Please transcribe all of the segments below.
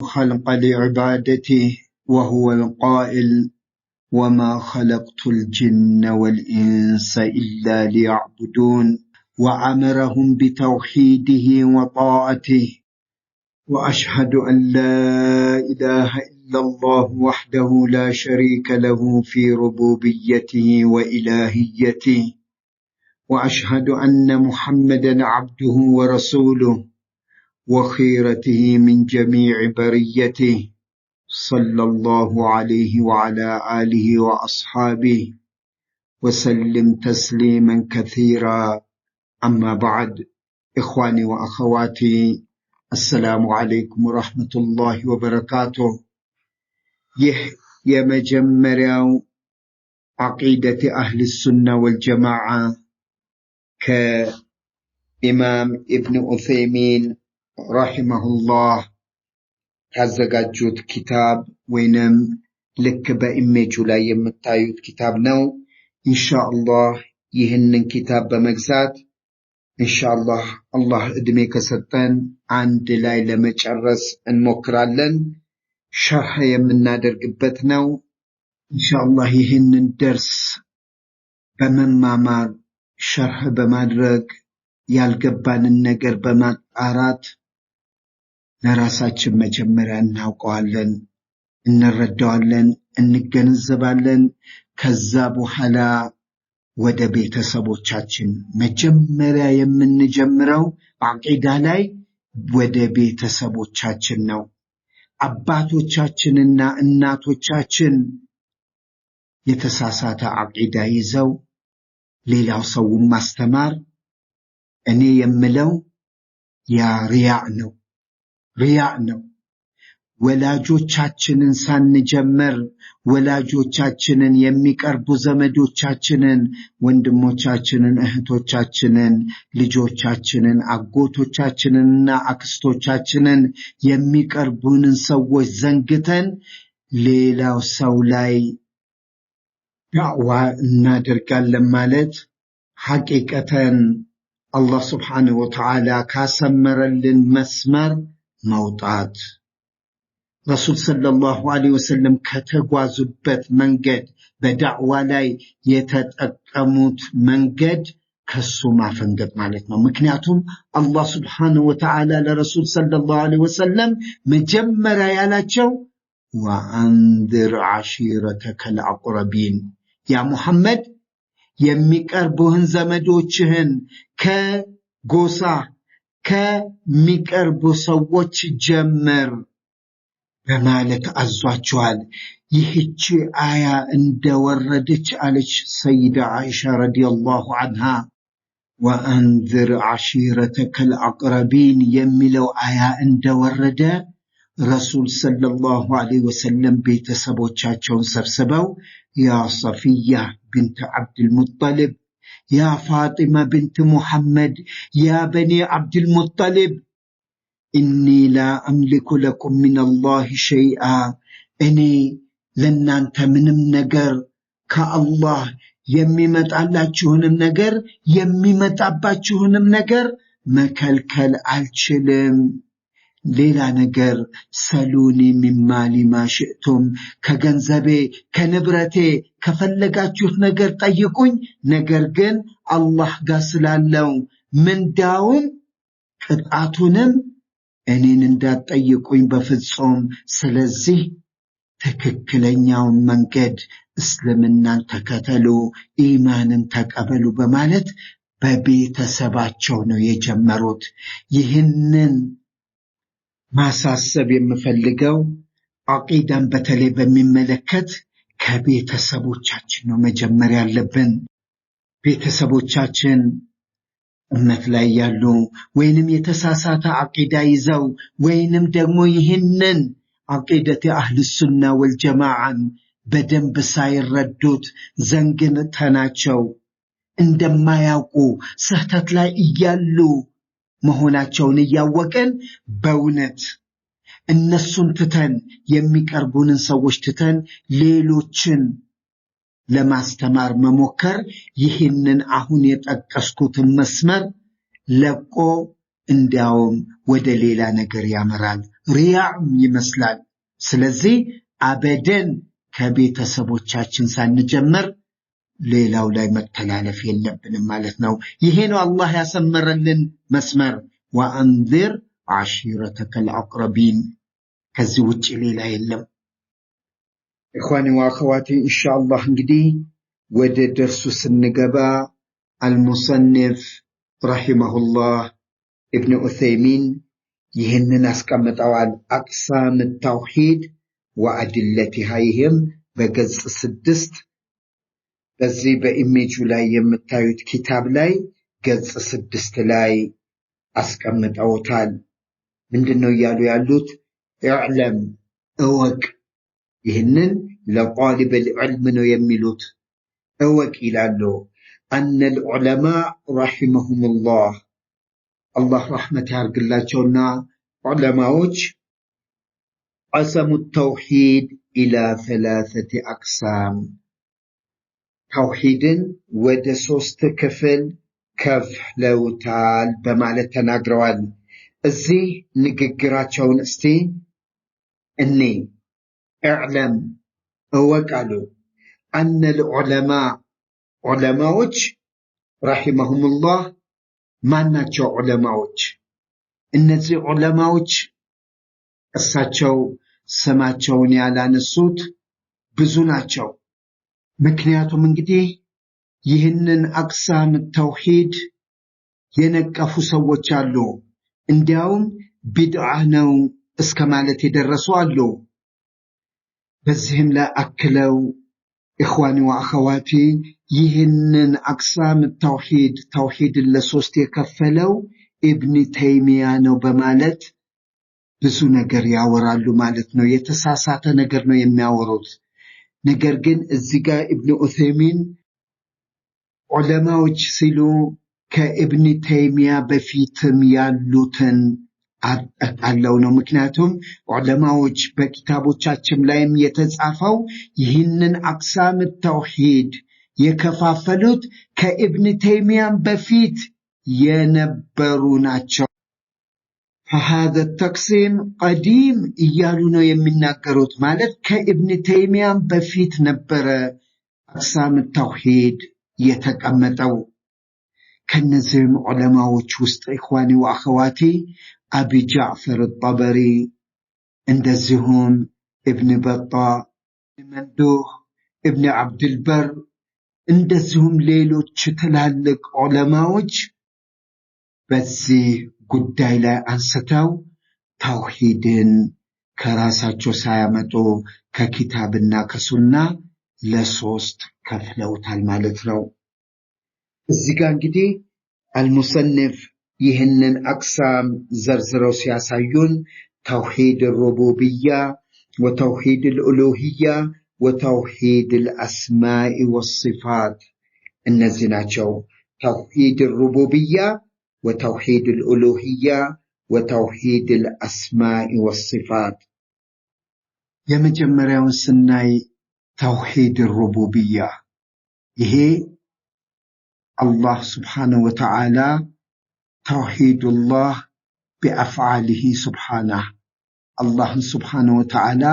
الخلق لعبادته وهو القائل: وما خلقت الجن والإنس إلا ليعبدون، وأمرهم بتوحيده وطاعته. وأشهد أن لا إله إلا الله وحده لا شريك له في ربوبيته وإلهيته، وأشهد أن محمدا عبده ورسوله وخيرته من جميع بريته، صلى الله عليه وعلى آله وأصحابه وسلم تسليما كثيرا. أما بعد، إخواني وأخواتي، السلام عليكم ورحمة الله وبركاته። ይህ የመጀመሪያው عقيدة أهل السنة والجماعة ከኢማም ኢብን ዑሰይሚን رحمه الله ካዘጋጁት ኪታብ ወይንም ልክ በኢሜጁ ላይ የምታዩት ኪታብ ነው። ኢንሻአላህ ይህንን ኪታብ በመግዛት ኢንሻአላህ አላህ እድሜ ከሰጠን አንድ ላይ ለመጨረስ እንሞክራለን። ሸርሕ የምናደርግበት ነው። ኢንሻአላህ ይህንን ደርስ በመማማር፣ ሸርሕ በማድረግ፣ ያልገባንን ነገር በማጣራት ለራሳችን መጀመሪያ እናውቀዋለን፣ እንረዳዋለን፣ እንገነዘባለን። ከዛ በኋላ ወደ ቤተሰቦቻችን፣ መጀመሪያ የምንጀምረው አቂዳ ላይ ወደ ቤተሰቦቻችን ነው። አባቶቻችንና እናቶቻችን የተሳሳተ አቂዳ ይዘው ሌላው ሰውን ማስተማር እኔ የምለው ያ ሪያእ ነው፣ ሪያእ ነው። ወላጆቻችንን ሳንጀምር ወላጆቻችንን፣ የሚቀርቡ ዘመዶቻችንን፣ ወንድሞቻችንን፣ እህቶቻችንን፣ ልጆቻችንን፣ አጎቶቻችንንና አክስቶቻችንን፣ የሚቀርቡንን ሰዎች ዘንግተን ሌላው ሰው ላይ ዳዕዋ እናደርጋለን ማለት ሐቂቀተን አላህ ስብሓነሁ ወተዓላ ካሰመረልን መስመር መውጣት፣ ረሱል ሰለላሁ ዐለይሂ ወሰለም ከተጓዙበት መንገድ፣ በዳዕዋ ላይ የተጠቀሙት መንገድ ከሱ ማፈንገጥ ማለት ነው። ምክንያቱም አላህ ስብሓነሁ ወተዓላ ለረሱል ሰለላሁ ዐለይሂ ወሰለም መጀመሪያ ያላቸው ወአንዝር ዓሺረተከል አቅረቢን፣ ያ ሙሐመድ የሚቀርቡህን ዘመዶችህን ከጎሳ ከሚቀርቡ ሰዎች ጀምር በማለት አዟቸዋል። ይህቺ አያ እንደወረደች አለች ሰይዳ አይሻ ረዲየላሁ ዐንሃ፣ ወአንዝር ዓሺረተከል አቅረቢን የሚለው አያ እንደወረደ ረሱል ሰለላሁ ዐለይሂ ወሰለም ቤተሰቦቻቸውን ሰብስበው ያ ሰፊያ ብንት ዓብድልሙጠሊብ፣ ያ ፋጢማ ብንት ሙሐመድ፣ ያ በኒ ዓብድልሙጠሊብ፣ إني لا أملك لكم من الله شيئا፣ እኔ ለእናንተ ምንም ነገር ከአላህ የሚመጣላችሁንም ነገር የሚመጣባችሁንም ነገር መከልከል አልችልም። ሌላ ነገር سلوني من مالي ما شئتم፣ ከገንዘቤ ከንብረቴ ከፈለጋችሁት ነገር ጠይቁኝ። ነገር ግን አላህ ጋር ስላለው ምንዳውም ቅጣቱንም እኔን እንዳትጠይቁኝ በፍጹም። ስለዚህ ትክክለኛውን መንገድ እስልምናን ተከተሉ፣ ኢማንን ተቀበሉ በማለት በቤተሰባቸው ነው የጀመሩት። ይህንን ማሳሰብ የምፈልገው አቂዳን በተለይ በሚመለከት ከቤተሰቦቻችን ነው መጀመር ያለብን። ቤተሰቦቻችን እምነት ላይ ያሉ ወይንም የተሳሳተ አቂዳ ይዘው ወይንም ደግሞ ይህንን አቂደት አህል ሱና ወልጀማዓን በደንብ ሳይረዱት ዘንግተናቸው እንደማያውቁ ስህተት ላይ እያሉ መሆናቸውን እያወቅን በእውነት እነሱን ትተን፣ የሚቀርቡንን ሰዎች ትተን ሌሎችን ለማስተማር መሞከር ይህንን አሁን የጠቀስኩትን መስመር ለቆ እንዲያውም ወደ ሌላ ነገር ያመራል። ሪያም ይመስላል። ስለዚህ አበደን ከቤተሰቦቻችን ሳንጀምር ሌላው ላይ መተላለፍ የለብንም ማለት ነው። ይሄ ነው አላህ ያሰመረልን መስመር። ወአንዚር ዓሺረተከል አቅረቢን። ከዚህ ውጭ ሌላ የለም። ኢኽዋኒ ወአኸዋቲ፣ ኢንሻአላህ እንግዲህ ወደ ደርሱ ስንገባ አልሙሰንፍ ረሂመሁላህ ኢብን ዑሰይሚን ይህንን አስቀምጠዋል። አቅሳም ተውሂድ ወአድለቲሃ፣ ይህም በገጽ 6 በዚህ በኢሜጁ ላይ የምታዩት ኪታብ ላይ ገጽ 6 ላይ አስቀምጠውታል። ምንድን ነው እያሉ ያሉት? እዕለም እወቅ። ይህንን ለጣሊብ ልዕልም ነው የሚሉት። እወቅ ይላሉ። አነ ልዑለማ ረሒመሁሙላህ፣ አላህ ረሕመት ያርግላቸውና ዑለማዎች ቀሰሙ ተውሂድ ኢላ ሰላሰቲ አቅሳም፣ ተውሂድን ወደ 3 ክፍል ከፍለውታል በማለት ተናግረዋል። እዚህ ንግግራቸውን እስቲ እኔ እዕለም እወቅ አሉ። አነ ልዑለማ፣ ዑለማዎች ረሒመሁሙላህ ማን ናቸው? ዑለማዎች እነዚህ ዑለማዎች እሳቸው ስማቸውን ያላነሱት ብዙ ናቸው። ምክንያቱም እንግዲህ ይህንን አቅሳም ተውሂድ የነቀፉ ሰዎች አሉ። እንዲያውም ቢድዓ ነው እስከ ማለት የደረሱ አሉ። በዚህም ላይ አክለው ኢኽዋኒ ወአኸዋቲ ይህንን አቅሳም ተውሂድ ተውሂድን ለሶስት የከፈለው ኢብን ተይሚያ ነው በማለት ብዙ ነገር ያወራሉ ማለት ነው። የተሳሳተ ነገር ነው የሚያወሩት። ነገር ግን እዚህ ጋር ኢብን ዑሰይሚን ዑለማዎች ሲሉ ከኢብን ተይሚያ በፊትም ያሉትን አጠቃለው ነው። ምክንያቱም ዑለማዎች በኪታቦቻችን ላይም የተጻፈው ይህንን አቅሳም ተውሂድ የከፋፈሉት ከኢብን ተይሚያም በፊት የነበሩ ናቸው። فهذا التقسيم قديم እያሉ ነው የሚናገሩት። ማለት ከኢብን ተይሚያም በፊት ነበረ አቅሳም ተውሂድ የተቀመጠው። ከነዚህም ዑለማዎች ውስጥ ኢኽዋኒ ወአኸዋቲ አቢ ጃዕፈር ጠበሪ፣ እንደዚሁም ኢብን በጣ፣ መንዱህ፣ ኢብን ዓብድልበር እንደዚሁም ሌሎች ትላልቅ ዑለማዎች በዚህ ጉዳይ ላይ አንስተው ተውሂድን ከራሳቸው ሳያመጡ ከኪታብና ከሱና ለሶስት ከፍለውታል ማለት ነው። እዚህ ጋር እንግዲህ አልሙሰንፍ ይህንን አቅሳም ዘርዝረው ሲያሳዩን ተውሂድ ሩቡብያ ወተውሂድ ልኡሉህያ ወተውሂድ ልአስማኢ ወሲፋት እነዚህ ናቸው። ተውሂድ ሩቡብያ ወተውሂድ ልኡሉህያ ወተውሂድ ልአስማኢ ወሲፋት። የመጀመሪያውን ስናይ ተውሂድ ሩቡብያ፣ ይሄ አላህ ስብሓነሁ ወተዓላ ተውሂዱላህ ቢአፍዓሊሂ ስብሓነህ፣ አላህን ስብሓነሁ ወተዓላ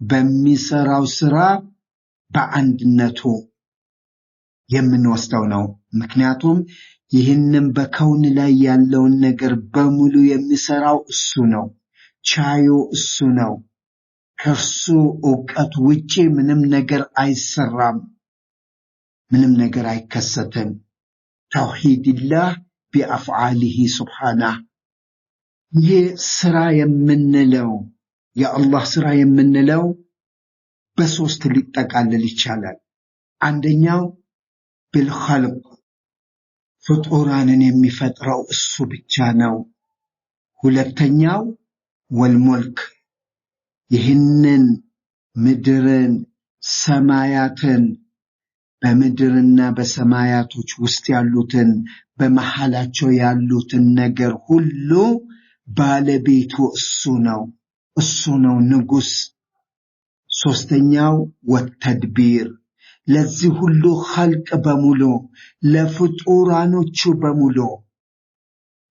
በሚሰራው ስራ በአንድነቱ የምንወስደው ነው። ምክንያቱም ይህንን በከውን ላይ ያለውን ነገር በሙሉ የሚሰራው እሱ ነው። ቻዩ እሱ ነው። ከእርሱ እውቀት ውጪ ምንም ነገር አይሰራም፣ ምንም ነገር አይከሰትም። ተውሂድላህ ቢአፍዓሊሂ ስብሓነህ። ይህ ስራ የምንለው የአላህ ስራ የምንለው በሶስት ሊጠቃለል ይቻላል። አንደኛው ቢልኸልቅ፣ ፍጡራንን የሚፈጥረው እሱ ብቻ ነው። ሁለተኛው ወልሙልክ፣ ይህንን ምድርን ሰማያትን በምድርና በሰማያቶች ውስጥ ያሉትን በመሃላቸው ያሉትን ነገር ሁሉ ባለቤቱ እሱ ነው። እሱ ነው ንጉስ። ሶስተኛው ወተድቢር፣ ለዚህ ሁሉ ኸልቅ በሙሉ ለፍጡራኖቹ በሙሉ፣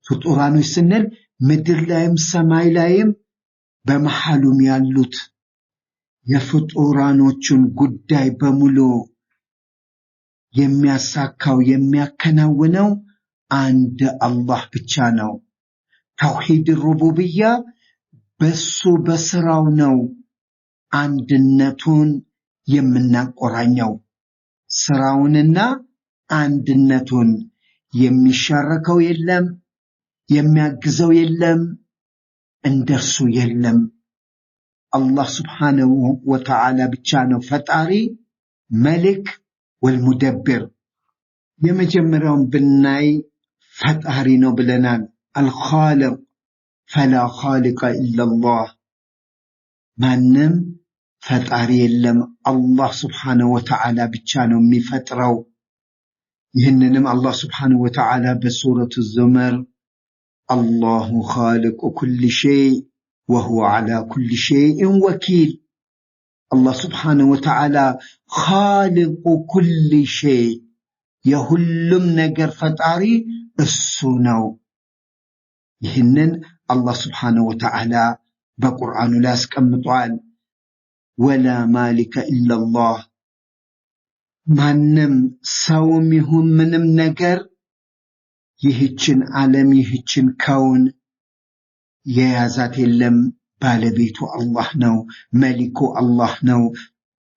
ፍጡራኖች ስንል ምድር ላይም ሰማይ ላይም በመሃሉም ያሉት የፍጡራኖቹን ጉዳይ በሙሉ የሚያሳካው የሚያከናውነው አንድ አላህ ብቻ ነው። ተውሂድ ሩቡብያ በሱ በስራው ነው አንድነቱን የምናቆራኘው። ስራውንና አንድነቱን የሚሻረከው የለም፣ የሚያግዘው የለም፣ እንደርሱ የለም። አላህ ስብሓነሁ ወተዓላ ብቻ ነው ፈጣሪ፣ መሊክ ወልሙደብር። የመጀመሪያውን ብናይ ፈጣሪ ነው ብለናል። አልኻሊቅ ፈላ ኻሊቀ ኢለላህ፣ ማንም ፈጣሪ የለም፣ አላህ ስብሓነሁ ወተዓላ ብቻ ነው የሚፈጥረው። ይህንንም አላህ ስብሓነሁ ወተዓላ በሱረቱ ዙመር አላሁ ኻሊቁ ኩሊ ሸይ ወሁወ ዐላ ኩሊ ሸይእን ወኪል። አላህ ስብሓነሁ ወተዓላ ኻሊቁ ኩሊ ሸይ፣ የሁሉም ነገር ፈጣሪ እሱ ነው። ይህንን አላህ ስብሓነሁ ወተዓላ በቁርአኑ ላይ አስቀምጧል። ወላ ማሊከ ኢለላህ፣ ማንም ሰውም ይሁን ምንም ነገር ይህችን ዓለም ይህችን ከውን የያዛት የለም። ባለቤቱ አላህ ነው፣ መሊኩ አላህ ነው።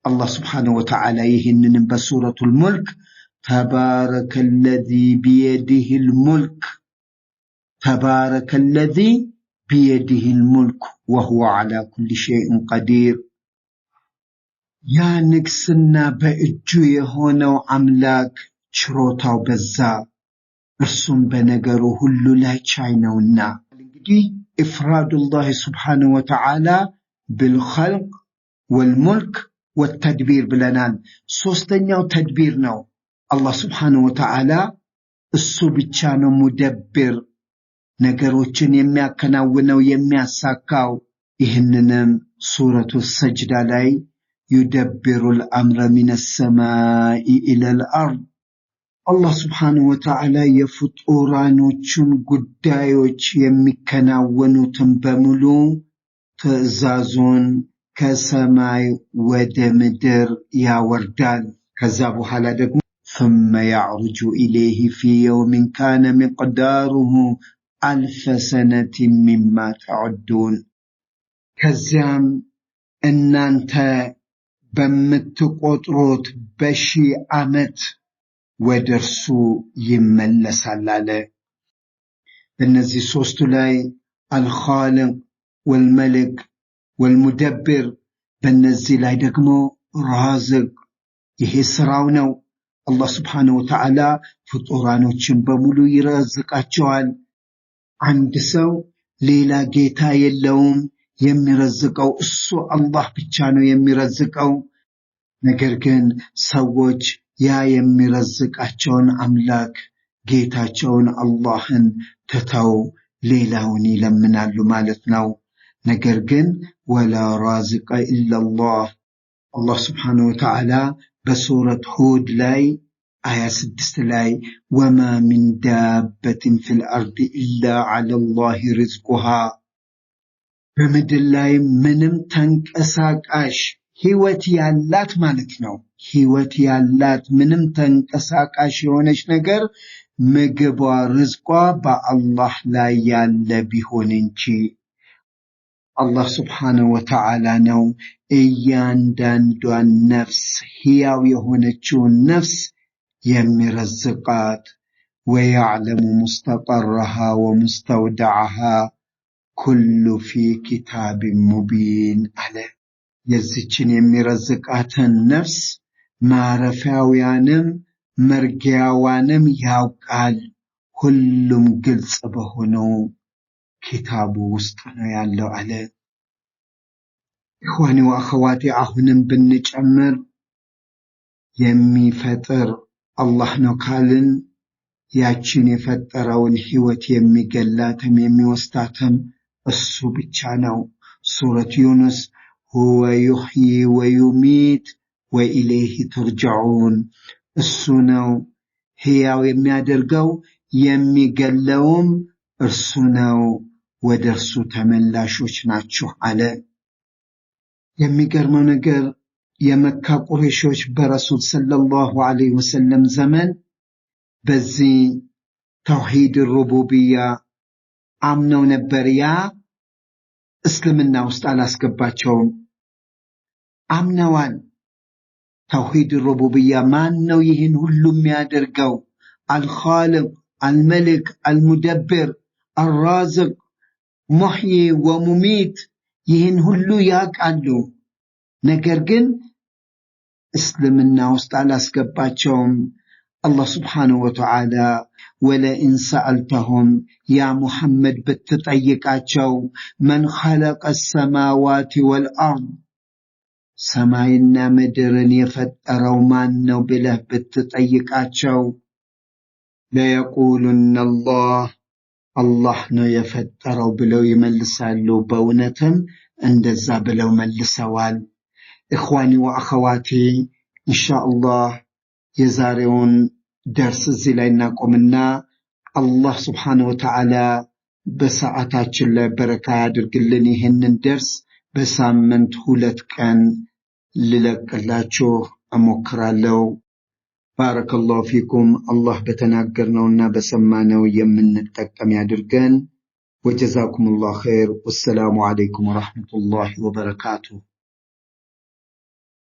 አላህ ስብሓነሁ ወተዓላ ይህንንም በሱረቱል ሙልክ ተባረከ ለዚ ቢየዲሂል ሙልክ፣ ተባረከ ለዚ ቢየዲሂል ሙልክ ወሁወ ዐላ ኩሊ ሸይእን ቀዲር። ያ ንግስና በእጁ የሆነው አምላክ ችሮታው በዛ፣ እርሱም በነገሩ ሁሉ ላይ ቻይ ነውና። እንግዲህ ኢፍራዱላህ ስብሓነሁ ወተዓላ ቢልኸልቅ ወልሙልክ ወተድቢር ብለናል። ሶስተኛው ተድቢር ነው። አላህ ስብሓነሁ ወተዓላ እሱ ብቻ ነው ሙደብር፣ ነገሮችን የሚያከናውነው የሚያሳካው። ይህንንም ሱረቱ ሰጅዳ ላይ ዩደብሩል አምረ ሚነ ሰማኢ ኢለል አርድ፣ አላህ ስብሓነሁ ወተዓላ የፍጡራኖቹን ጉዳዮች የሚከናወኑትን በሙሉ ትዕዛዙን ከሰማይ ወደ ምድር ያወርዳል። ከዛ በኋላ ደግሞ ثم يعرج إليه في يوم كان مقداره ألف سنة مما تعدون። ከዚያም እናንተ በምትቆጥሩት በሺህ ዓመት ወደ እርሱ ይመለሳል አለ። በእነዚህ ሶስቱ ላይ አልኻሊቅ ወልመሊክ ወልሙደብር፣ በእነዚህ ላይ ደግሞ ራዝቅ፣ ይሄ ስራው ነው። አላህ ስብሓነሁ ወተዓላ ፍጡራኖችን በሙሉ ይረዝቃቸዋል። አንድ ሰው ሌላ ጌታ የለውም፣ የሚረዝቀው እሱ አላህ ብቻ ነው የሚረዝቀው። ነገር ግን ሰዎች ያ የሚረዝቃቸውን አምላክ ጌታቸውን አላህን ትተው ሌላውን ይለምናሉ ማለት ነው። ነገር ግን ወላ ራዚቀ ኢለላህ፣ አላህ ስብሓነሁ ወተዓላ በሱረት ሁድ ላይ አያ 6 ላይ ወማ ሚን ዳበትን ፊል አርድ ኢላ ዐለላሂ ሪዝቁሃ፣ በምድር ላይ ምንም ተንቀሳቃሽ ህይወት ያላት ማለት ነው፣ ህይወት ያላት ምንም ተንቀሳቃሽ የሆነች ነገር ምግቧ ርዝቋ በአላህ ላይ ያለ ቢሆን እንጂ። አላህ ስብሓነሁ ወተዓላ ነው እያንዳንዷን ነፍስ ሕያው የሆነችውን ነፍስ የሚረዝቃት። ወያዕለሙ ሙስተቀረሃ ወሙስተውደዐሃ ኩሉ ፊ ኪታብን ሙቢን አለ። የዚችን የሚረዝቃትን ነፍስ ማረፊያዋንም መርጊያዋንም ያውቃል። ሁሉም ግልጽ በሆነው ኪታቡ ውስጥ ነው ያለው አለ። ኢኽዋኒ ወአኸዋቲ፣ አሁንም ብንጨምር የሚፈጥር አላህ ነው ካልን ያችን የፈጠረውን ህይወት የሚገላትም የሚወስዳትም እሱ ብቻ ነው። ሱረት ዩኑስ ሁወ ዩሕዪ ወዩሚት ወኢለይሂ ቱርጀዑን፣ እሱ ነው ሕያው የሚያደርገው የሚገለውም እርሱ ነው፣ ወደ እርሱ ተመላሾች ናችሁ አለ። የሚገርመው ነገር የመካ ቁረይሾች በረሱል ሰለላሁ ዐለይሂ ወሰለም ዘመን በዚህ ተውሂድ ሩቡብያ አምነው ነበር። ያ እስልምና ውስጥ አላስገባቸውም። አምነዋል። ተውሂድ ሩቡብያ ማን ነው ይህን ሁሉ የሚያደርገው? አልኻልቅ፣ አልመልክ፣ አልሙደብር፣ አልራዝቅ፣ ሙሕይ ወሙሚት ይህን ሁሉ ያውቃሉ። ነገር ግን እስልምና ውስጥ አላስገባቸውም። አላህ ስብሓነሁ ወተዓላ ወለኢን ሰአልተሁም ያ ሙሐመድ ብትጠይቃቸው መን ኸለቀ ሰማዋት ወልአርድ ሰማይና ምድርን የፈጠረው ማን ነው ብለህ ብትጠይቃቸው ለየቁሉነ አላህ አላህ ነው የፈጠረው ብለው ይመልሳሉ። በእውነትም እንደዛ ብለው መልሰዋል። إخواني وأخواتي ኢንሻአላህ የዛሬውን ደርስ እዚህ ላይ እናቆምና አላህ ስብሓነሁ ወተዓላ በሰዓታችን ላይ በረካ ያድርግልን። ይህንን ደርስ በሳምንት 2 ቀን ልለቅላችሁ እሞክራለሁ። ባረከላሁ ፊኩም። አላህ በተናገርነውና በሰማነው የምንጠቀም ያድርገን። ወጀዛኩሙላሁ ኸይር። ወሰላሙ ዐለይኩም ወረሕመቱላሂ ወበረካቱሁ።